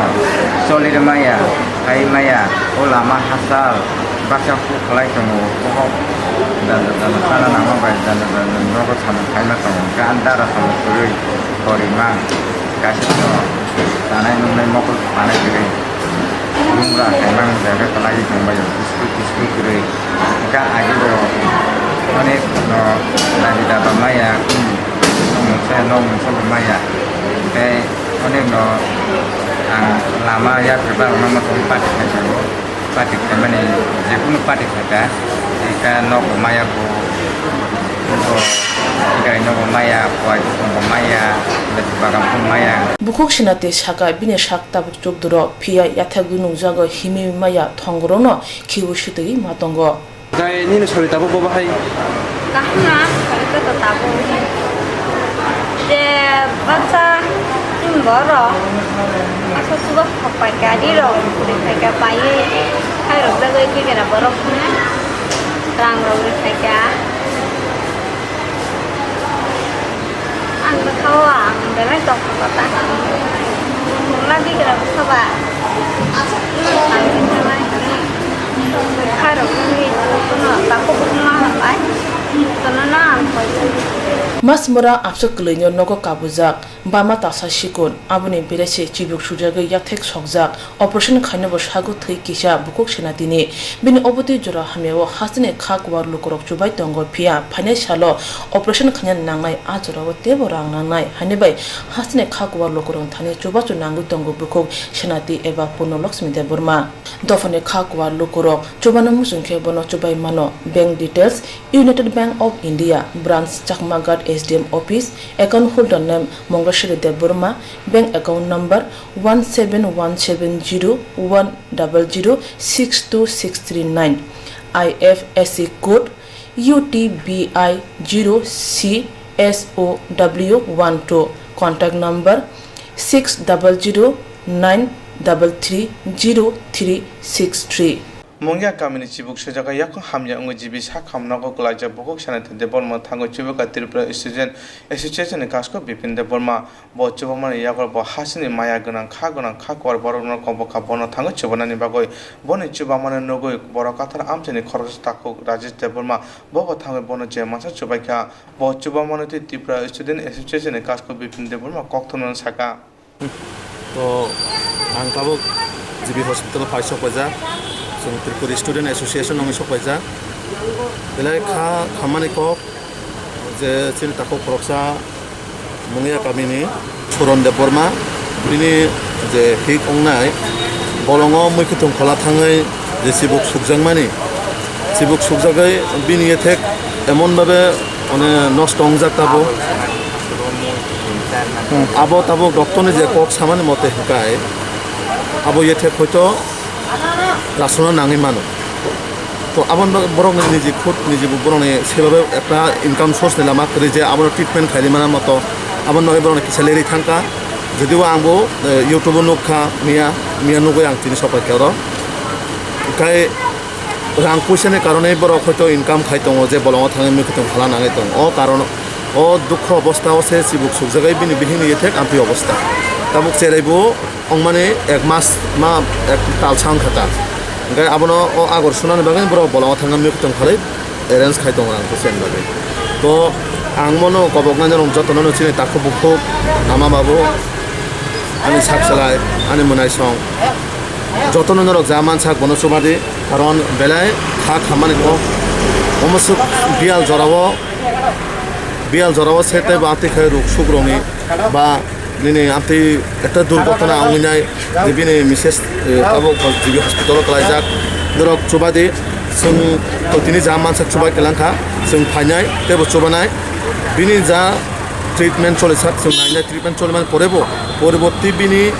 choli rw maya, phai maya, o lama hachal baksa kuk khlai tongo, bohok janja janja chana nangma bai janja janja nogo samung khaima tongo, hwnkhe ani dara samung kwrwi korima. Kaisa no tanai nungnai mokol tanai kwrwi. Lungra kaimang jaga kwlaiwi tongbaio, school school kwrwi. Hwnkhe agebo onek no dabi daba maya, nok mungsa, nok mungsa bo maya. Tei onek no ang lama yapri barokno motom patik khaijao. Patik khaimani jekunu patik khaika, eka nogo maya bo, bo, eka nogo maya, kowai bo maya, bati bagan bo maya. Bukhuk Senati saka bini sak tabuk chukduro, phiya yathagwi nungjago himwi maya thongorokno khiui sitwi ma tongo. Gai nini sori tabuk bo bahai. Kaham na, sori khe to tabuk. Je baksa chini borok asa sugo khok pai kha, ri rok kwrwi khai kha, paiwi khai rok jagwi khe kera borok phano rang rok rw khai kha. Ang bwkha o ang belai tong kha ta. Mungla bigra bwkha ba. Ang bwkha bai. Bwkha rok nungwi kuno takhuk bwkhuma hambai. Kono no ang koi. Masmura abswk kwlwino nogo kabujak, bama tasa sikon, aboni bere se chibuk sujagwi yathek sokjak, operation khainabo sago thwi kisa Bukhuk Senatini. Bini obotwi jora hamyao hasteni kha kuwar lukurok chubai tongo, phiya phainai salo operation khaina nangnai, a jorao teibo rang nangnai, haini bai hasteni kha kuwar lukurokni thani chubachu nangwi tongo Bukhuk Senati eba Purno Lakshmi Debbarma. Dophani kha kuwar lukurok chubano muchung khe bono chubai mano. Bank details: United Bank of India, branch Chakmaghat S D M office, account holder name Mongeswari Debbarma, bank account number one seven one seven zero one double zero six two six three nine, I F S C code U T B I zero C S O W one two, contact number six double zero nine double three zero three six three. Mungya kamini chibuk sujagwi yakung hamya wngwi G B sak ham nogo kwlaijak Bukhuk Senati Debbarma thangwi chubaikha Tripura Student Association ni kasko Bipin Debbarma. Bo chubamani yago bo hasteni maya gwnang, kha gwnang, kha kuwar borokno kobokha, bono thangwi chubanani bagwi. Boni chubamano nugwi borok kathar amchaini khoroksa takhuk Rajesh Debbarma bobo thangwi bono je mansa chubaikha. Bo chubamano tei Tripura Student Association ni kasko Bipin Debbarma kokthamno sakha. To ang tabuk G B hospital phai sokpaijak, chwng Tripuri Student Association wngwi sokpaijak. Belai kha khammani kok je chini takhuk khoroksa Mungya kamini Suron Debbarma, bini je hik wngnai bolongo muikhwtwng khola thangwi je chibuk sukjakmani, chibuk sukjagwi bini ethek emon babe, mane, nosto wngjak tabuk. Abo tabuk doctor ni je kok samani mote hwnkhe abo ethek hoito rasuna nangwi mano. To aboni bagwi borokni niji khud niji borokni sebabe ekta income source ni lama kwrwi je abono treatment khaini mana moto aboni bagwi borokni kisa lerwi thangkha. Jodio ang bo, eh, YouTube o nukha miya, miya nugwi ang tini sokphaikha oro. Hwnkhe rang puisa ni karonwi borok hoito income khai tongo je bolongo thangwi muikhwtwng phala nangwi tongo. O karon, o dukho obostha o se chibuk sukjagwi bini bihikni ethek amtwi obostha. Tabuk cherai bo wngmani ek mas ma ek talsa wngkha ta. Hwnkhe abono o agor sunani bagwi borok bolongo thangna muikhwtwng phalwi arrange khai tongo rang puisa ni bagwi. To ang bono koboknai norok jotono no chini takhuk bukhuk ama babu ani sak salai ani mwnaisong jotono norok ja mansak bono chubadi, karon belai kha khammani kok omo swk biyal jorao. Biyal jorao se tei ba amtwi khai ruk suk rokni ba nini amtwi ekta durgotona wngwi nai je bini mises, eh, tabuk G B hospital o kwlaijak. Norok chubadi, chwng to tini ja mansak chubai kwlangkha, chwng phainai tei bo chubanai. Bini ja treatment cholisak chwng nainai, treatment cholimani porebo poriborti bini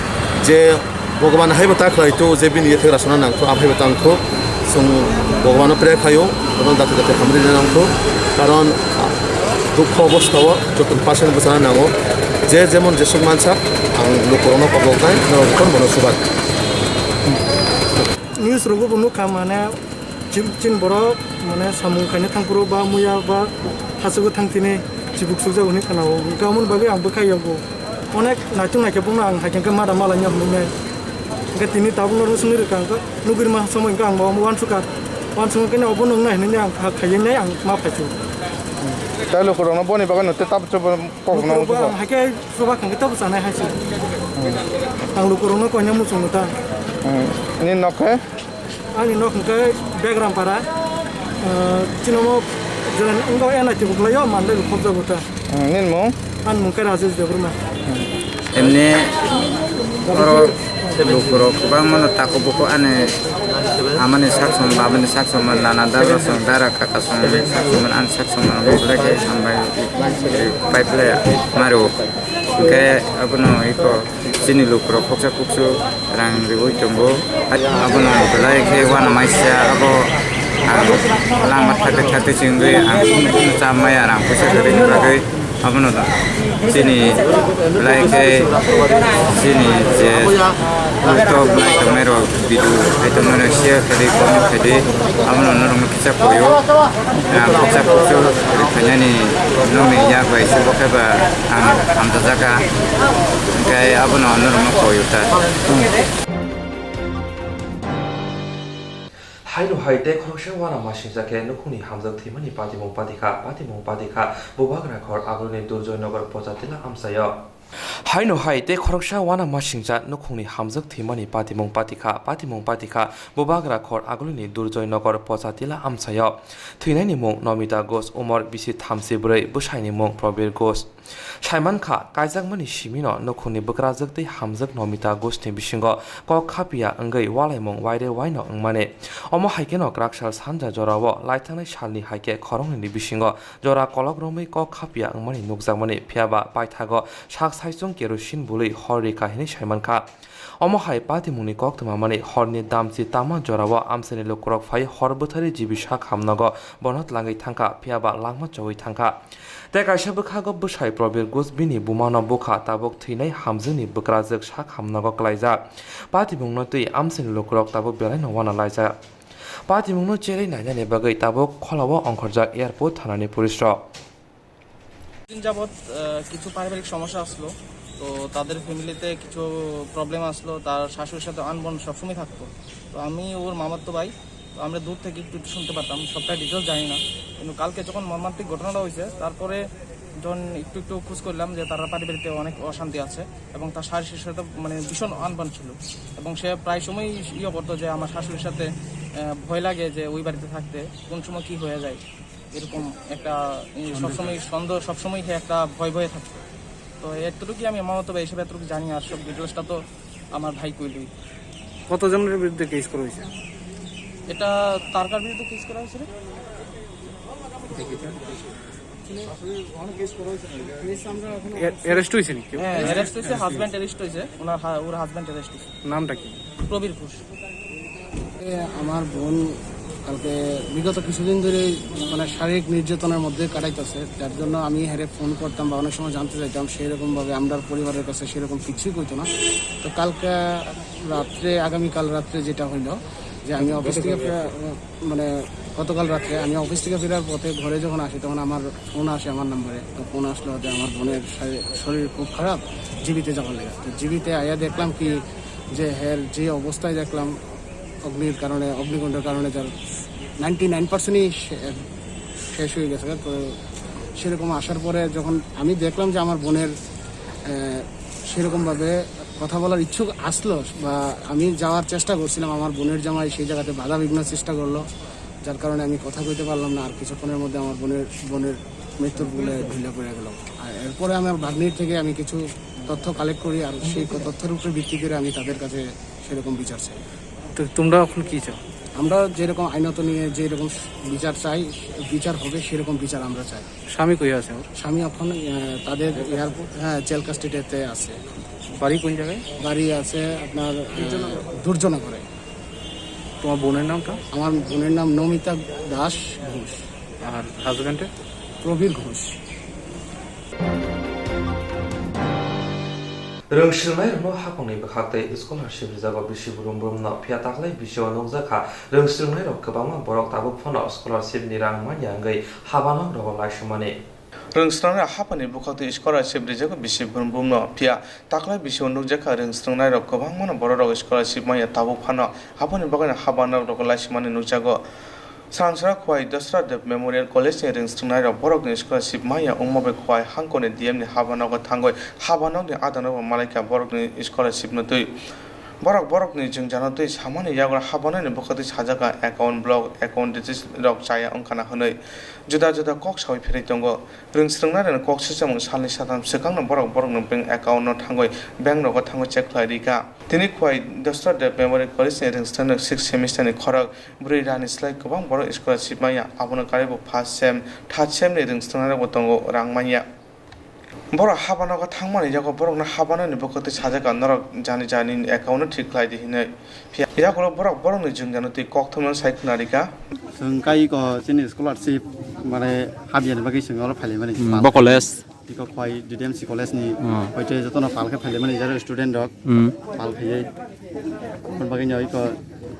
je Bhagwan haibo ta khlai to je bini ethek rasuna nangthu, abo haibo tangthu. Chwng Bhagwano pray khaio, bono jate jate hamri nangthu. Karon, ah, dukho obostha o joto ni pasal bwchana nango. Je jemon jesuk mansak, ang lukurokno koboknai, norok jotono bono chubai. News rogo bo nukha mane, Chini, chini borok mane samung khaina thangphuru ba muya ba hachugo thang tini chibuk sukjago hinwi khwnao. Hwnkhe aboni bagwi ang bwkha yago. Onek naituk naikhe bokno ang hai khe mada malaina hwnwi nai. Hwnkhe tini tabukno rw swngwi rwkha hwnkhe nugwi rwma somoi hwnkhe ang bo uansukha. Uansukha hwnkhe obo nwngnai hinwi ang ha khaiwi nai ang ma phaichu. Tei lukurokno boni bagwi no tei tabuk chuba kok no lukurokbo ang haikhe chuba khangkhe tabuk chanai hai se. Ang lukurokno koina muchungo ta. Nini nok khe? Ani nok hwnkhe Begrampara. Chinomo jora wngkha N I T bo kwlaio, manlai bo khobjago ta. Nini mung? Ani mung khe Rajesh Debbarma. Emni oro lukurok kwbangma no takhuk bukhuk ani amani sak song, babani sak song, nana dara song, dara kaka song, sak song, ani sak song, belai khe hambai pai phlai maro. Hwnkhe abono iko chini lukurok khoksa khuksu rang riwi tongo. Abono belai khe uanamasya abo ang lama thate thate chengwi ang kunu kunu cha maya rang puisa kwrwini bagwi. Abono chini belai khe chini je laptop nai tongnai rok video hai tongnai rok share khaidi comment khaidi abono norok no kisa koyo. Ang kisa kuchuk khainani nokni yak bai subo khe ba ang hamjajak kha, hwnkhe abono norok no koyo ta. Haino hai tei khoroksa uanamasingcha khe nukhungni hamjak thwimani patimung patikha, patimung patikha Bubagra khor Agulini Durjoy Nogor Pochatila amchaio. Haino hai tei khoroksa uanamasingcha nukhungni hamjak thwimani patimung patikha, patimung patikha Bubagra khor Agulini Durjoy Nogor Pochatila amchaio. Thwinaini mung Nomita Ghosh, umor bisi thamchi bwrwi, bwsaini mung Probir Ghosh. Saimankha, kaijakmani simino nukhungni bwkrajwk tei hamjwk Nomita Ghoshni bisingo kok khapya wngwi ualaimung waire waino wngmani. Omo hai kheno kwrak sal sanja jorao laithangnai salni hai khe khoroknwini bisingo jora kolok romwi kok khapya wngmani nukjakmani, phiyaba paithago sak saichung kerosene bului hor rikha hinwi saimankha. Omo hai patimungni koktwmamani horni damchi tama jorao amchaini lukurok phai hor bwtharwi jibi sak hamnogo bono tlangwi thangkha, phiyaba langma chowi thangkha. Tei kaisa bwkhago bwsai Probir Ghosh bini bumano bukha, tabuk thwinai hamjwkni bwkrajwk sak hamnogo klaijak. Patimungno twi amchaini lukurok tabuk belaino uana laijak. Patimungno cherwi nainani bagwi tabuk kholao ongkhorjak airport thanani police rok. দিন যাবৎ, আহ, কিছু পারিবারিক সমস্যা আসলো, তো তাদের ফ্যামিলিতে কিছু প্রবলেম আসলো, তার শাশুড়ির সাথে আনবন সবসময় থাকতো। তো আমি ওর মামাতো ভাই, তো আমরা দূর থেকে একটু একটু শুনতে পারতাম, সবটা ডিটেলস জানি না। কিন্তু কালকে যখন মর্মান্তিক ঘটনাটা হয়েছে, তারপরে যখন একটু একটু খোঁজ করলাম যে তার পারিবারিক অনেক অশান্তি আছে এবং তার শাশুড়ির সাথে মানে ভীষণ আনবন ছিল এবং সে প্রায় সময়ই ইয়ে করতো যে আমার শাশুড়ির সাথে, আহ, ভয় লাগে যে ওই বাড়িতে থাকতে কোন সময় কি হয়ে যায়, এরকম একটা, এই, সন্দেহ। সবসময় সন্দেহ, সবসময় সে একটা ভয় ভয়ে থাকতো। তো এতটুকুই আমি মামাতো ভাই হিসেবে এতটুকু জানি, আর সব ডিটেলসটা তো আমার ভাই কইলই। কতজনের বিরুদ্ধে কেস করা হয়েছে? এটা তার কার বিরুদ্ধে কেস করা হয়েছে রে? কেস আমরা এখনো অ্যা-, অ্যারেস্ট হয়েছে নি কেউ? হ্যাঁ, অ্যারেস্ট হয়েছে, হাজব্যান্ড অ্যারেস্ট হয়েছে, ওনার হা-, ওর হাজব্যান্ড অ্যারেস্ট হয়েছে। নামটা কি? প্রবীর ঘোষ। এ, আমার বোন কালকে বিগত কিছুদিন ধরেই মানে শারীরিক নির্যাতনের মধ্যে কাটাইতেছে, যার জন্য আমি হেরে ফোন করতাম বা অনেক সময় জানতে চাইতাম, সেই রকম ভাবে আমরার পরিবারের কাছে সেরকম কিছুই কইতো না। তো কালকে রাত্রে, আগামীকাল রাত্রে যেটা হইলো যে আমি অফিস থেকে ফে-, মানে গতকাল রাত্রে আমি অফিস থেকে ফেরার পথে ঘরে যখন আসি, তখন আমার ফোন আসে আমার নাম্বারে। তো ফোন আসলো যে আমার বোনের শা-, শরীর খুব খারাপ, জিবিতে যাওয়ার লেগে। তো জিবিতে আইয়া দেখলাম কি যে হের যে অবস্থায় দেখলাম, অগ্নির কারণে, অগ্নিকাণ্ডের কারণে যার নাইনটি নাইন পার্সেন্টই শে-, শেষ হয়ে গেছে। তো সেরকম আসার পরে যখন আমি দেখলাম যে আমার বোনের, আহ, সেরকমভাবে কথা বলার ইচ্ছুক আসলো বা আমি যাওয়ার চেষ্টা করছিলাম, আমার বোনের জামাই সেই জায়গাতে বাধা বিঘ্ন চেষ্টা করলো, যার কারণে আমি কথা কইতে পারলাম না। আর কিছুক্ষণের মধ্যে আমার বোনের, বোনের মৃত্যুর কোলে ঢিলে পড়ে গেল। আর এরপরে আমার ভাগ্নির থেকে আমি কিছু তথ্য কালেক্ট করি, আর সেই তথ্যের উপরে ভিত্তি করে আমি তাদের কাছে সেরকম বিচার চাই। তো তোমরা এখন কি চাও? আমরা যেরকম আইনত নিয়ে যেরকম বিচার চাই, বিচার হবে, সেরকম বিচার আমরা চাই। স্বামী কই আছে ওর? স্বামী এখন, আহ, তাদের এয়ারপোর্ট, হ্যাঁ, জেল কাস্টডিতে আছে। বাড়ি কোন জায়গায়? বাড়ি আছে আপনার, আহ, দুর্জনগরে। তোমার বোনের নামটা? আমার বোনের নাম নমিতা দাস ঘোষ। আর হাজব্যান্ডের? প্রবীর Ghosh. Rwng swrwngnairokno haphangni bwkhak tei scholarship rijak o bisi brum brumno, phiya taklai bisio nukjak kha rwng swrwngnairok kwbangma borok tabuk phano scholarship ni rang manya wngwi habanok rogo laisumani. Rwng swrwngnairok haphangni bwkhak tei scholarship rijak o bisi brum brumno, phiya taklai bisio nukjak kha rwng swrwngnairok kwbangmano bororok scholarship manya tabuk phano haphangni bagwino habanok rogo laisumani nukjago. Srangsara Khowai Dasarath Dev Memorial College ni rwng swrwngnairok borokni scholarship manya wngma bai Khowai hangkoni D M ni habanogo thangwi habanokni adanobo malaikha borokni scholarship no twi. Borok borokni jwngjano twi samani yago habanokni bwkhak twi sajak kha account block, account details rok chaya wngkhana hwnwi juda juda kok sawi pherwi tongo. Rwng swrwngnairokni kok swchangmung salni satham swkangno borok borokni bank account no thangwi bank rogo thangwi check khlai rikha. Tini Khowai Dasarath Dev Memorial College ni rwng swrwngnairok sixth semester ni khorok bwrwi rani slai kwbang borok scholarship manya, abono karibo first sem, third sem ni rwng swrwngnairokbo tongo rang manya. Borok habanogo thangmani yago borokno habanani bwkhak twi sajak kha norok jani jani ni account no thik khlai di hinwi. Phiya yagulo borok borokni jwngjano twi kokthumno sai khna rikha. Chwng kai ko chini scholarship mane habiyani bagwi chwng oro phailaimani. Hmm, bo college? Iko Khowai D D M C college ni. Hmm. Hoite jotono pal khe phailaimani jara student rok. Hmm. Pal khaiwi. Kon bagwi no iko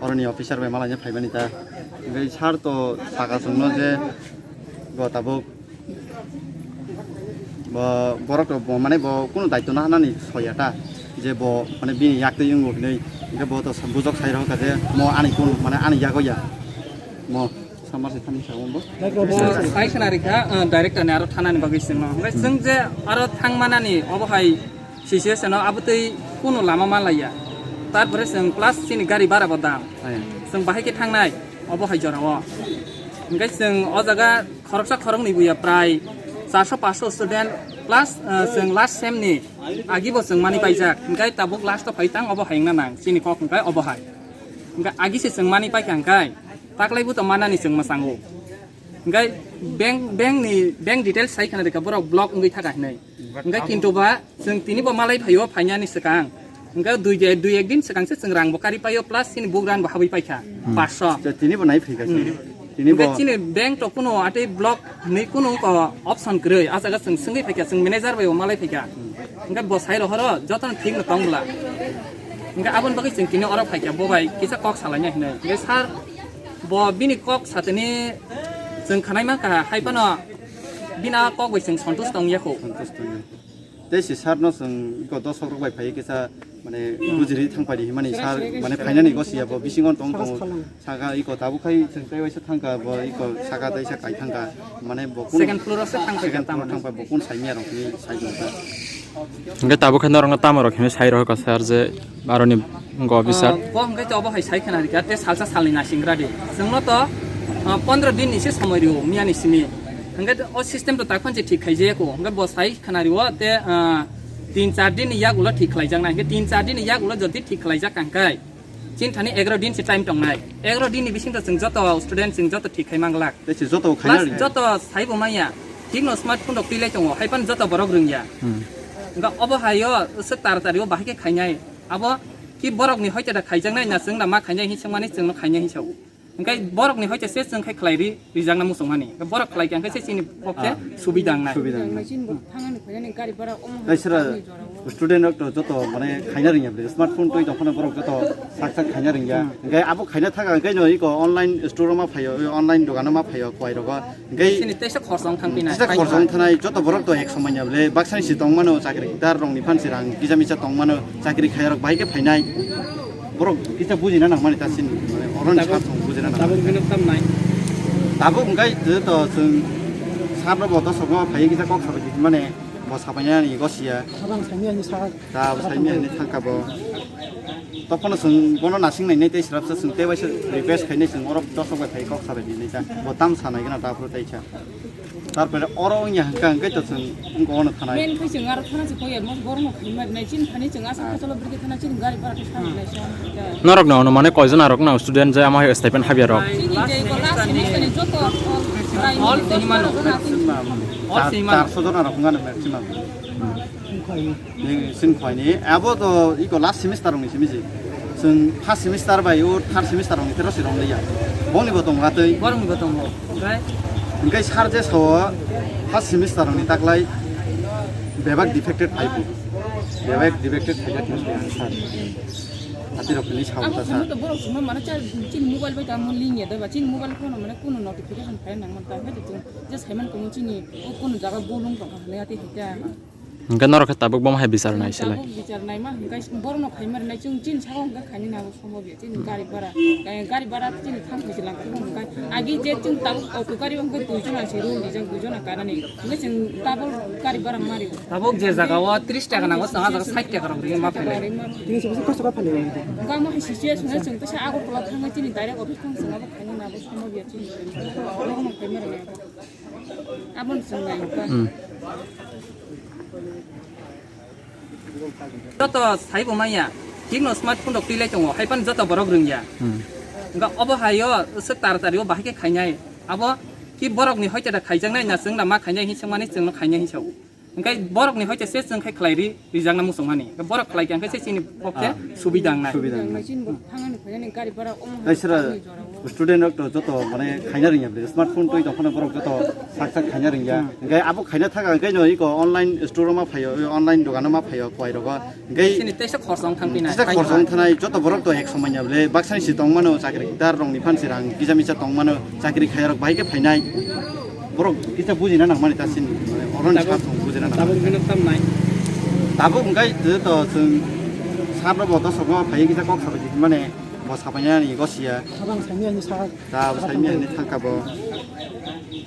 oroni officer bai malaina phaimani ta. Ngai sar to saka chwngno je go tabuk Bo borok rok bo mane bo kunu daityo na hanani soya ta je bo mane bini yak twi wngo hinwi, hingke bo to bujok sai rok je mo ani kunu mane ani yago ya mo samar se thani sa bo. Sai khna rikha, ah, director ni aro thanani bagwi singno. Hingke chwng je aro thang manani obo hai situation o abo twi kunu lama ma laiya. Tarpore chwng plus chini gari bara bo dam. Chwng bahai khe thangnai obo hai jora o. Hingke chwng o jaga Khoroksa khoroknwi buya prai charso paso student plus, eh, chwng last sem ni agi bo chwng mani paijak, hingke tabuk last o phai tang obo hai wngna nang chini kok hingke obo hai. Hingke agi se chwng mani paikha hingke taklai bo to manani chwng mwchango. Hingke bank, bank ni bank details sai khna rikha borok block wngwi thaka hinwi. Hingke kintu ba chwng tini bo malai phaio phainani swkang. Hingke dui je, dui ek din swkang se chwng rang bo kari paio plus chini bug ran bo habwi paikha. Hmm. Paanch sho. Tini bo nai phaikha. Hmm. Tini bo. Hingke chini bank to kuno atwi block hinwi kuno ko option kwrwi. A jaga chwng swngwi phaikha, chwng manager bai bo malai phaikha. Hmm. Hingke bo sai rohoro jotono thik no tong bwla. Hingke aboni bagwi chwng tini oro phaikha, bo bai kisa kok salaina hinwi. Hingke sir bo bini kok satini chwng khanai mankha, hai phano bini a kok bai chwng santush tong ya kho. Santush tong ya. Tei si sir no chwng iko dosok rok bai phai kisa mane bujiri thang pai di himani sir mane phainani gosi ya bo bisingo tong tongo. Saka iko tabuk khai chwng tei waisa thangka bo iko saka tei sa kai thangka mane bo kun second floor o se thang pai second floor thang pai bo kun sai miya rok ni sai jong ta. Hingke tabuk khai norok no tamo rok himai sai rok ka sir je aroni go bisar. Ah, bo hingke to obo hai sai khna rikha te salsa salni nasing gra di. Chwng no to, ah, pondro din ni se somoi rio miya ni simi. Hingke o system to takhon je thik khai je ko. Hingke bo sai khna rio te, ah, tin char din ni yak ulo thik khlai jak nai. Hingke tin char din ni yak ulo jodi thik khlai jak kang kai. Chin thani egaro din se time tong nai. Egaro din ni bising to chwng joto student chwng joto thik khai mang glak. Tei se joto khai plus na ri. Joto sai bo manya. Thik no smartphone rok twi lai tongo. Hai pan joto borok rwng ya. Hmm. Hingke obo hai o se tar tari o bahai khe khai nai. Abo ki borok ni hoite da khai jak nai na chwng da ma khai nai hin sengmani chwng no khai nai hin sao. Hingke borok ni hoite se chwng khai khlai ri, rijak na muchung mani. Borok khlai khe hingke se chini pokhe ah, subida wngnai. Subida wngnai. Chini bo thangani khainani gari bara omo hai sira student rok to joto mane khaina rwngya ble. Smartphone twi tongphano borok joto sak sak khaina rwngya. Hmm. Hingke abo khaina thaka hingke no iko online store ma phaio, online dogano ma phaio, kwai rogo. Hingke chini teisa khorsong thang phinai. Teisa khorsong thanai joto borok to ek somanya ble. Baksani si tongmano chakri dar rong ni phan si rang kisa misa tongmano. Chakri khairok bahai khe phainai. Borok kisa bujina nangmani ta sin. Mane oron tabuk, sa thong bujina nang. Tabuk bini tam nai. Tabuk wngkai je to chwng sarno bo dosok no phai kisa kok sabai di mane bo sabai nani gosiya. Sabang saini ani sa. Ta saini ani thangka bo. Tophano chwng bono nasing nai nai tei srapsa chwng tei waisa request khainai chwng orok dosok bai phai kok sabai di nai ta. Bo tam sanai gana ta phuru tei cha. Tarpore oro wngya hwnkha hwnkhe to chwng wngkha ono thanai. Main khai chwng aro thana se koyar mo borok no khaima rinai chini thani chwng aswk khachalo birke thana chini gari bara khe sa rinai sa. Norok no ono mane koijon arok nang student je ama hai stipend habya rok. Chini je ko last semester ni joto all all sini mano. All sini mano. Char-, charso jon arok wngkha no maximum. Ni sin khoi ni abo to iko last semester ni simi si. Chwng first semester bai o third semester ni tero si rong liya. Boni bo tong gatwi. Borok ni bo tongo. Oke. Hingke sar je sao first semester ni taklai bebak defected phai phu. Bebak defected phai jak sar. Ati rok ni sao ta sar. Abo to borok sima mana cha chini mobile bai ta mo link ya da ba chini mobile phone mane kuno notification phai nang man ta bai to. Je saiman kuno chini o kuno jaga bolong tong kha hwnwi ati hita. Hwnkhe norok khe tabuk bomo hai bichar nai se lai. Tabuk bichar naima hwnkhe borokno khaima rwnai, chwng chini saka hwnkhe khainai nabo sombo biya, chini gari bhara, eh, gari bhara chini thang khaisi langkha hwnkhe agi je chwng tabuk auto gari hwnkhe duijon asi rul dijak, duijon kanani hwnkhe chwng double gari bhara mari. Tabuk je jaga o tris taka nango, chwng ah jaga sait taka rok ri ma phailai. Tini se bwswk kosto kha phailai. Hwnkhe amo hai situation o chwng teisa Agartala thangwi chini direct office thang chwng abo khainai nabo sombo biya chini. Borokno khaima rwnai. Aboni chwng nai hwnkha. Hmm. Joto saibo manya, thikno smartphone rok twilai tongo, haiphano joto borok rwngya. Hmm. Hwnkha obo haio swk taratari o bahai khe khainai. Abo ki borokni hoite da khaijaknai na chwngno ma khainai hinwi swngmani chwngno khainai hinwi sao. Hwnkhe borokni hoite se chwng khai khlai ri, rijakna muchungmani. Hwnkhe borok khlai kha hwnkhe se chini pokhe Ah. subida wngnai. Subida wngnai. Chini bo thangani khainani gari bhara omo Tei sira thangani jora o. Student rok to joto mane khaina rwngya ble, smartphone twi tongphano borok joto sak sak khaina rwngya. Hmm. Hwnkhe abo khaina thaka hwnkhe no iko online store o ma phaio, online dogano ma phaio, kwai rogo. Hwnkhe Chini teisa khorsa wng thang phinai. Teisa khorsa wng thanai, joto borok to ek somanya ble, baksani si tongmano, chakri dar rokni phan si rang kisa misa tongmano, chakri khaya rok bahai khe phainai. Borok kisa bujina nangmani ta chini, mane, oroni Tabuk, sa tong bujina nang. Tabuk minute tam nai. Tabuk hwnkhe joto chwng sar no bo dosok no phai kisa kok sabai di, mane, bo sabai nani gosiya. Abang saimya ni sa. Ta bo saimya ni thangka bo.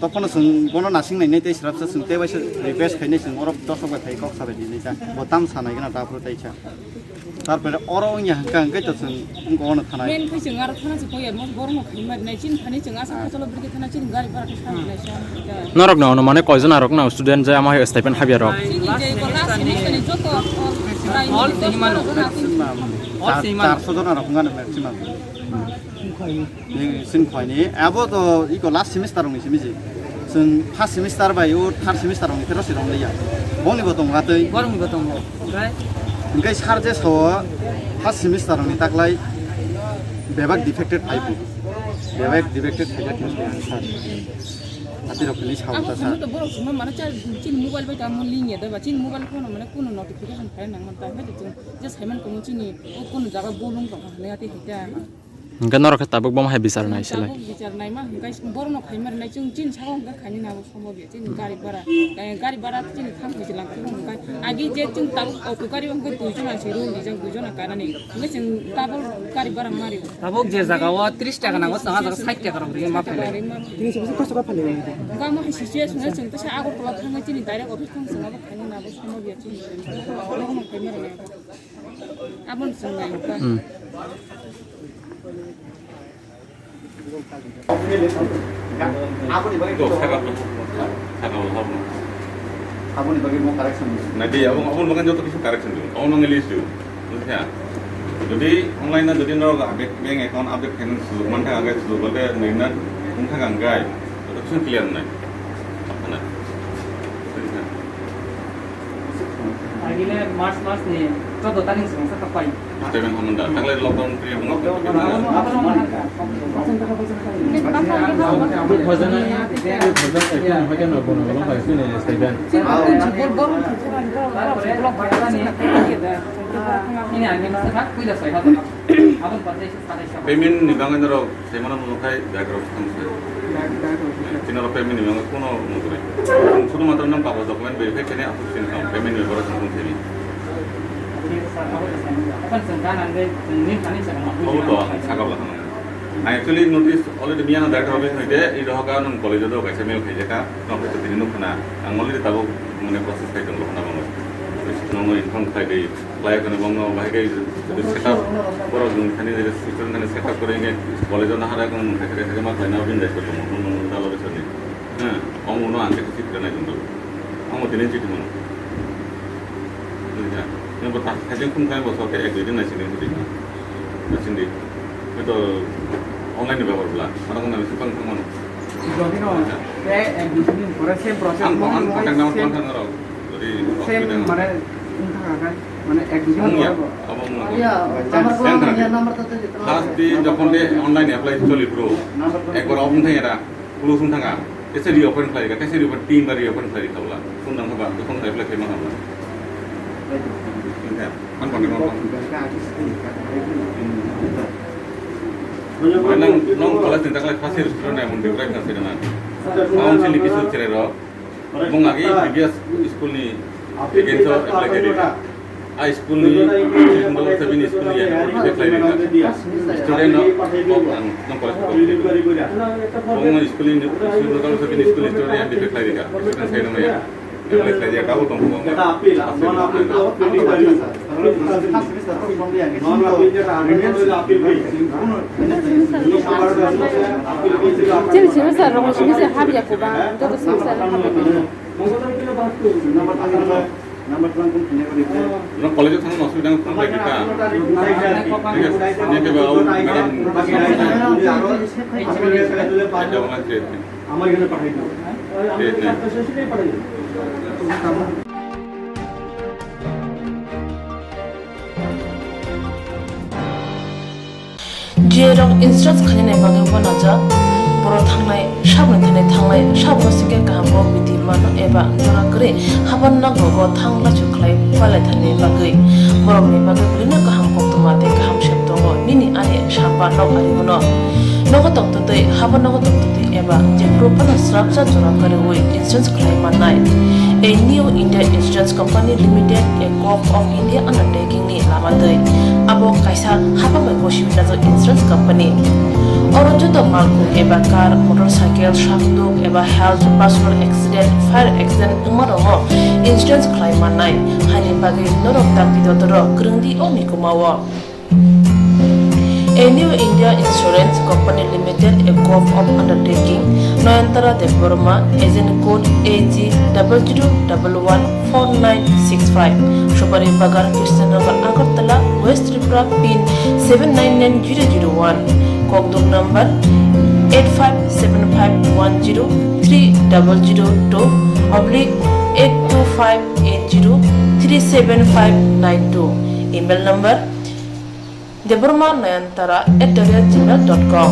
Tokphano chwng bono nasing nai nai tei srapsa chwng tei waisa request khainai chwng oro dosok bai phai kok sabai di nai ta. Bo tam sanai gana ta phuru tei sa. Tarpore oro wngya hwnkha hwnkhe to chwng wngkha ono thanai. Main khe chwng aro thana se koyar mo borok no khaima rinai chini thani chwng asa Ah. khachalo birke thana chini gari bhara khe sa rinai sa. Norok no ono mane koijon arok no student je ama stipend habya rok. Chini je ko last semester ni joto all All Singmano. All Char, Singmano. Charso jon arok wngkha no maximum. Ni sin khoini abo to iko last semester rokni simi se. Chwng first semester bai o third semester rokni phero se romliya. Boni bo tongo atwi. Borokni bo tongo. Oke. Hwnkhe sir je sao first semester rokni taklai bebak defected phai phu. Bebak defected phai jak sir. Atwi rok ni sao Abo ta sir. Phone to borok sima mana cha chini mobile bai ta mo link ya da ba chini mobile phone mane kuno notification phai nang man ta bai chwng je saiman kuno chini o kuno jaga bolong tong ha ne ati hita. Hwnkhe norok khe tabuk bomo hai bichar nai se lai. Tabuk bichar naima hwnkhe borokno khaima rwnai chwng chini saka hwnkhe khainai nabo sombo biya chini gari bhara, eh, gari bhara chini thang khaisi langkha hwnkhe agi je chwng tabuk auto gari hwnkhe duijon asi rul rijak duijon kanani hwnkhe chwng double gari bhara mari. Tabuk je jaga o tris taka nango chwng ah jaga sait taka rok ri ma phailai. Tini se bwswk kosto kha phailai. Hwnkhe amo hai situation o chwng teisa Agartala thangwi chini direct office thang chwng abo khainai nabo sombo biya chini. Borokno khaima rwnai. Aboni chwng nai hwnkha. Hmm. Aboni bagwi to, saka, saka, saka. Aboni bagwi mo correction. Nai di, abo, aboni bagwi joto kisu correction di. Abo nang list di. Bujiya? Jodi online na jodi norok update, bank account update khaina sujuk man thang, sujuk bole nirna wng thang, joto kisu clear nai. Apa na? Bujiya? Agile March mas ni choudo tarik swng sa kapai. Statement hamunda. Taklai lockdown period mo. Lockdown period mo. Two thousand, two thousand eighteen hoite no bono bono pai sini statement. Ini agi masa tak kuida sai hatu. Abang patai. Payment ni bagwi norok sai mano mano khai bag rok thang sai. Chini oro payment ni bagwi kuno mukri. Sudhu matro nang kago document verify kene approve sin kam payment ni borok thang thini. Obo to ang saka bwla thang. I actually notice already miyano director office ni de, i dohoka nung college do kaisa mail khaijaka, no kaisa tini nuk khna. Ang already tabuk mane process khai tong khna bango. Nungno inform khai de. Khlai kheno bangno bahai khe jodi setup borok jung thani jodi system thani setup kore nge college o nahara kheno nung khaisa khaisa ma khlaina bin jai tong nung nung dalo bwsani. Ha, ong uno ang khe chit khe nai jung dalo. Ong tini chit mano. Nung bo ta khaisa khum khai bo sok ek dui din nai sini hudi. Nai sindi. Ito online ni bepar bla. Mana kung nai sipang khum mano. Jodi no, te ek dui din pore same process. Ang ang contact number same. Pang thang rok. Jodi same mane wng thang kha, mane ek dui din pore bo. Abo wng thang kha. First di jokhon de online apply choli bro. Ekbar off wng thang era, close wng thang kha. Tese reopen khlai kha, tese reopen tin bar reopen khlai kha bla. Kun dang kha ba, jokhon apply khlai ma kha bla. Wng kha, ang contact number. Nang, nang college ni taklai first year student ai mun dibrai kha sirana. Council ni kisu chere rok. Mung agi previous school ni Against o apply khaidi. A school ni, Chirindal Sabin school ni yang defect khlai rikha. Student no kok ang nong college kok khlai. Bong school ni, Chirindal Sabin school ni student yang defect khlai rikha. Student sai nang ya. Apply khlai ya, double tong bong. Appeal, non appeal to pending value. Chini sini sa rong sini sa habya ko ba, joto sini sa habya ko. Nang college-o thangna osubida wng thang bai kha. Thik ase, nini khe ba o madam. আমার এখানে পাঠাই দিও। Jerok insurance khainani bagwi uanajak, borok thangnai, saboni thani thangnai, saboni singkhe kaham kok bidi mano eba jora kwrwi haban nogo thang lachu khlai palaithani bagwi. Borokni bagwi bwrwino kaham koktwma tei kaham sep tongo, nini ani sapa nok ari uno. Nogo tongtwtwi, haban nogo tongtwtwi eba jephuru phano srapsa jora kwrwi insurance khlai mannai. A New India Insurance Company Limited, a Govt of India undertaking ni lama twi abo kaisa hapangbai bosi najak insurance company. Oro joto malkhung eba car, motorcycle, sakduk eba health, personal accident, fire accident wngma rokno insurance khlai mannai. Haini bagwi norok dakti dotoro kwrwngdi o mikuma o. A New India Insurance Company Limited, a Govt of Undertaking, Nayantara Debbarma, agent code A G double zero double one four nine six five, Supari Bagan, Krishnanagar, Agartala, West Tripura, pin seven nine nine zero zero one, kokduk number eight five seven five one zero three double zero two oblique eight two five eight zero three seven five nine two, email number Debbarma Nayantara at the rate gmail dot com.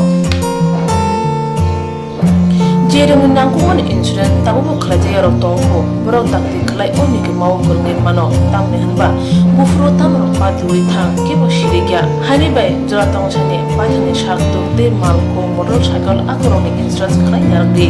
Jerokni nangkukmani insurance tabukbo khlaijak yarok tongkho, borok dakti khlai o mikuma o kwrwngwi mano, tamni hwnba buphuru tamrok patiui thang kebo sirikya. Haini bai jora tongsani paithakni sakduk tei malkhung, motorcycle akorokni insurance khlai narwkdi.